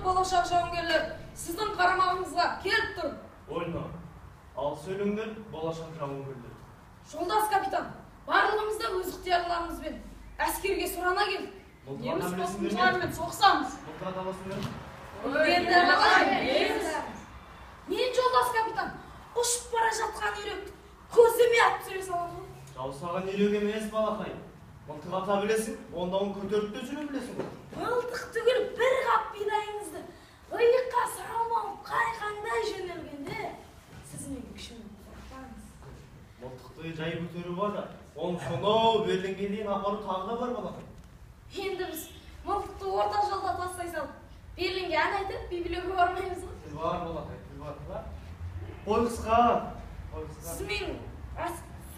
болашақ жауынгерлер сіздің қарамағыңызға келіп тұр. Вольно. Ал сөйлеңдер, болашақ жауынгерлер. Жолдас капитан, барлығымыз да өз ықтиярларымызбен әскерге сұрана келдік. Неміс басқыншыларымен соғысамыз. Мылтық ата аласыңдар ма? Енді қалай? Мен, жолдас капитан, ұшып бара жатқан үйректі көзіме атып түсіре саламын ғой. Жау саған үйрек емес, балақай. Мылтық ата білесің, онда оны көтеріп те жүре білесің ғой. Мылтық түгіл бір қап бидайыңызды иыққа салып алып қайқаңдай жөнелгенде сіз менің күшімнен қорықпаңыз. Мылтықты жай көтеру бар да, оны сонау Берлинге дейін апару тағы да бар, балақай. Енді біз мылтықты орта жолда тастай салып, Берлинге ән айтып, би билеуге бармаймыз ғой. Тіл бар, балақай, тіл бар. Қой қысқа, қой қысқа. Сіз менің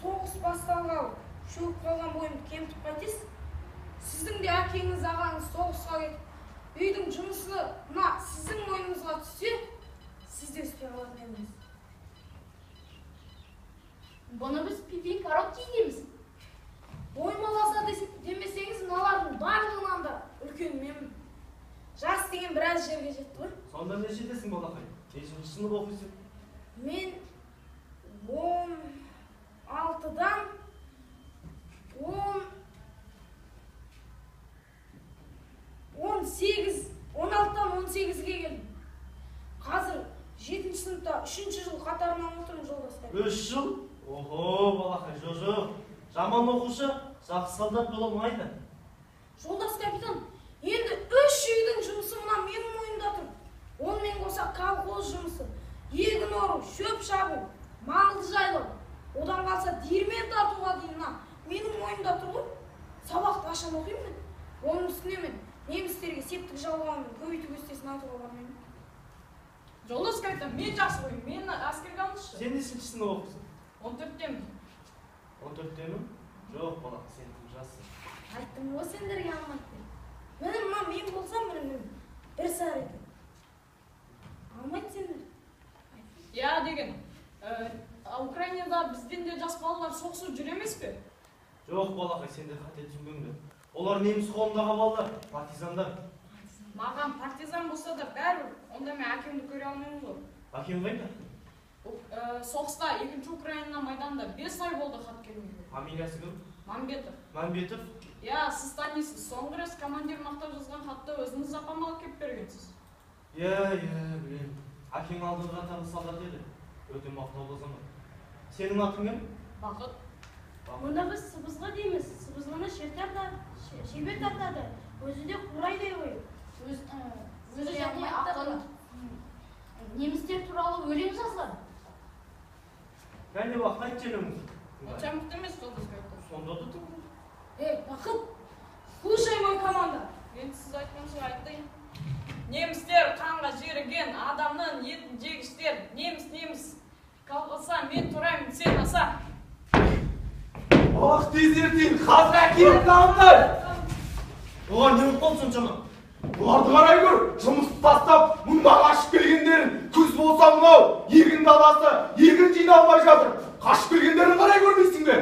соғыс басталғалы шөгіп қалған бойымды кемітіп қайтесіз. Сіздің де әкеңіз, ағаңыз соғысқа кетіп, үйдің жұмысы мына сіздің мойныңызға түссе, сіз де үсте қалатын едіңіз. Бұны біз Пипин Короткий дейміз. Оймаласа демесеңіз, мыналардың барлығынан да үлкен менмін. Жас деген біраз жерге жетті ғой. Сонда нешедесің, балақай? Нешінші сынып оқисың? Мен 16-дан 18-ге келдім. Қазір 7-ші сыныпта 3-ші жыл қатарынан отырмын, жолдас капитан. 3 жыл? Охо, балақай, жоқ. Жаман оқушы жақсы солдат бола алмайды. Жолдас капитан, енді 3 үйдің жұмысы мына менің мойнымда тұр. Онымен қоса колхоз жұмысы, егін ору, шөп шабу, малды жайлау, одан қалса диірмен тартуға дейін мына менің мойнымда тұр ғой. Сабақты қашан оқимын мен? Оның үстіне мен немістерге септік жалғауын көбейту кестесін айтуға бармаймын. Жолдас капитан, мен жақсы ғой, мені әскерге алыңызшы. Сен нешінші сынып оқисың? 14-темін. 14-темін? Жоқ, бала, сен тым жассың. Айттым ғой сендерге алмайды деп. Міне мына мен болсам, міне мен бір сары екен. Алмайды сендер. Я деген, Украинада бізден де жас балалар соғысып жүр емес пе? Жоқ, балақай, сендер қате түсінгенде. Олар неміс қолындағы балалар, партизандар. Маған партизан болса да бәрібір, онда мен әкемді көре алмаймын ғой. Әкең қайда? Соғыста 2-ші Украина майданында 5 ай болды хат келмеген. Фамилиясы кім? Мәмбетов. Мәмбетов? Иә, сіз танисыз. Соңғы рет командир мақтап жазған хатты өзіңіз апама алып келіп бергенсіз. Иә, білемін. Әкең алдыңғы қатарлы солдат еді. Өте мақтаулы азамат. Сенің атың кім? Бақыт. Мұны біз сыбызғы дейміз. Сыбызғыны шебер тартады. Өзі де қурайдай ғой. Өзі және ақын. Немістер туралы өлең жазған. Кәне Бақыт, айт өлеңіңді. Онша мықты емес, жолдас капитан. Сонда да тыңда. Ей, Бақыт, слушай мой команда. Енді сіз айтқанша айтайын. Немістер қанға жеріген, адамның етін жегіштер. Неміс, неміс, қалғыса, мен тұраймын, сен аса. Ах, тез ертең, қазір әкеліп алыңдар. Оған не болып қалды соншама? Бұларды қарай көр, жұмысты тастап, мұнда қашып келгендерін, күз болса мынау, егін даласы, егін жиналмай жатыр. Қашып келгендерін қарай көрмейсің бе?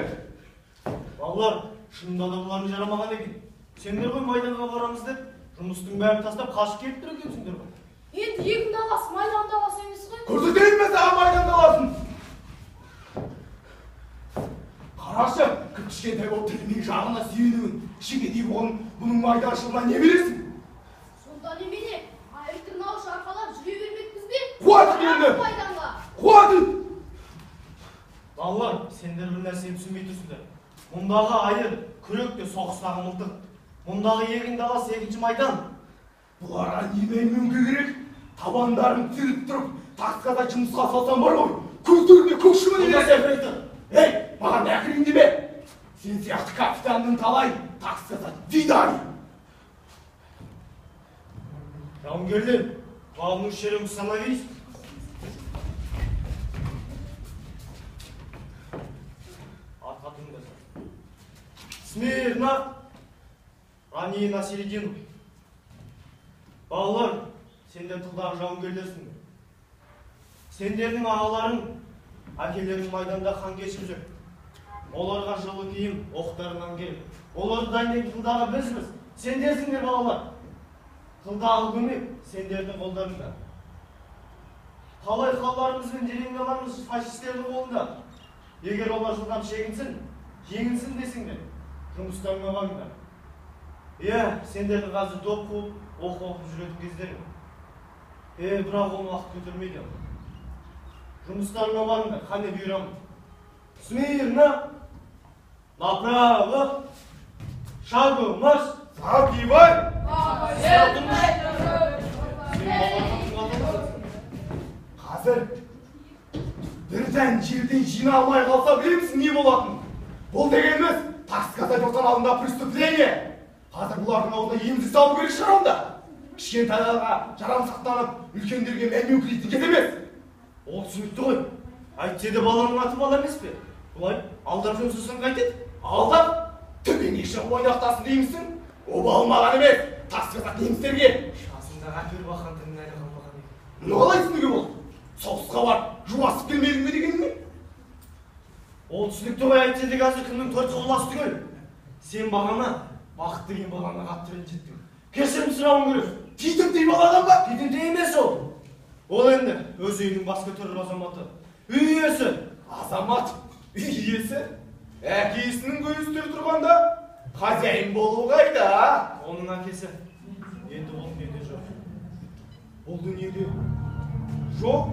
Балалар, шынында да бұлардың жарамаған екен. Сендер ғой майданға барамыз деп, жұмыстың бәрін тастап қашып келіп тұр екенсіңдер ғой. Енді егін даласы майдан даласы емес қой. Көрсетейін бе саған майдан даласын? Қарашы, кіп-кішкентай болып тілінің жағына сүйенуін, шегедей болғын бұның майданшылығына не бересің? Сонда немене, айыр тырнауыш арқалап жүре бермекпіз бе? Қуат келді! Майданға! Қуат! Балалар, сендер бір нәрсені түсінбей тұрсыңдар. Мұндағы айыр, күрек те соғыстағы мылтық. Мұндағы егін даласы екінші майдан. Бұларға немен мүмкін керек? Табандарын тіріп тұрып, тасқа жұмысқа салсам бар ғой. Көздеріне көк шыбын береді. Ей, маған әкірің деме. Сен сияқты капитанның талай, так сказать, видали. Жауынгерлер, главную шеренгу становись. Атқа тұрыңдар. Смирно! Ранее на середину. Балалар, сендер тылдағы жауынгерлерсіңдер. Сендердің ағаларың, әкелерің майданда қан кешіп жүр. Оларға жылы киім, оқтарынан керек. Оларды дайындайтын тылдағы бізбіз. Сендерсіңдер, балалар. Тылдағы көмек сендердің қолдарыңда. Талай қалаларымыз бен деревняларымыз фашистердің қолында. Егер олар жылдам шегінсін, жеңілсін десеңдер, жұмыстарыңа барыңдар. Иә, сендердің қазір доп қуып, оқу оқып жүретін кездерің. Бірақ ол уақыт көтермейді. Жұмыстарыңа барыңдар, қане бұйырамын. Смирно! Направо! Шагу марш! Забивай! Қазір бір дән жерден жиналмай қалса, білемісің не болатын? Бұл дегеніміз, так сказать, отан алдында преступление. Қазір бұлардың аузына емзік салу керек шығар онда. Кішкентайларға жарамсақтанып, үлкендерге мән кез емес. Ол түсінікті ғой. Әйтсе де баланың аты бала емес пе? Бұлай алдап жұмсасаң қайтеді? Алдап? Төбеңе шығып ойнақтасын деймісің? Обал маған емес, так сказать, немістерге. Шасындағы әпер бақан тілінің әлі қалмаған екен. Мұны қалай түсінуге болады? Соғысқа барып, жуасып келмедің бе дегенің не? Ол түсінікті ғой, әйтсе де қазір кімнің төрт құбыласы түгел. Сен бағана Бақыт деген баланы қатты ренжіттің. Кешірім сұрауың керек. Титімдей баладан ба? Титімдей емес ол. Ол енді өз үйінің бас көтерер азаматы. Үй иесі. Азамат, үй иесі? Әкесінің көзі тұрғанда хозяин болу қайда? Оның әкесі енді бұл дүниеде жоқ. Бұл дүниеде жоқ?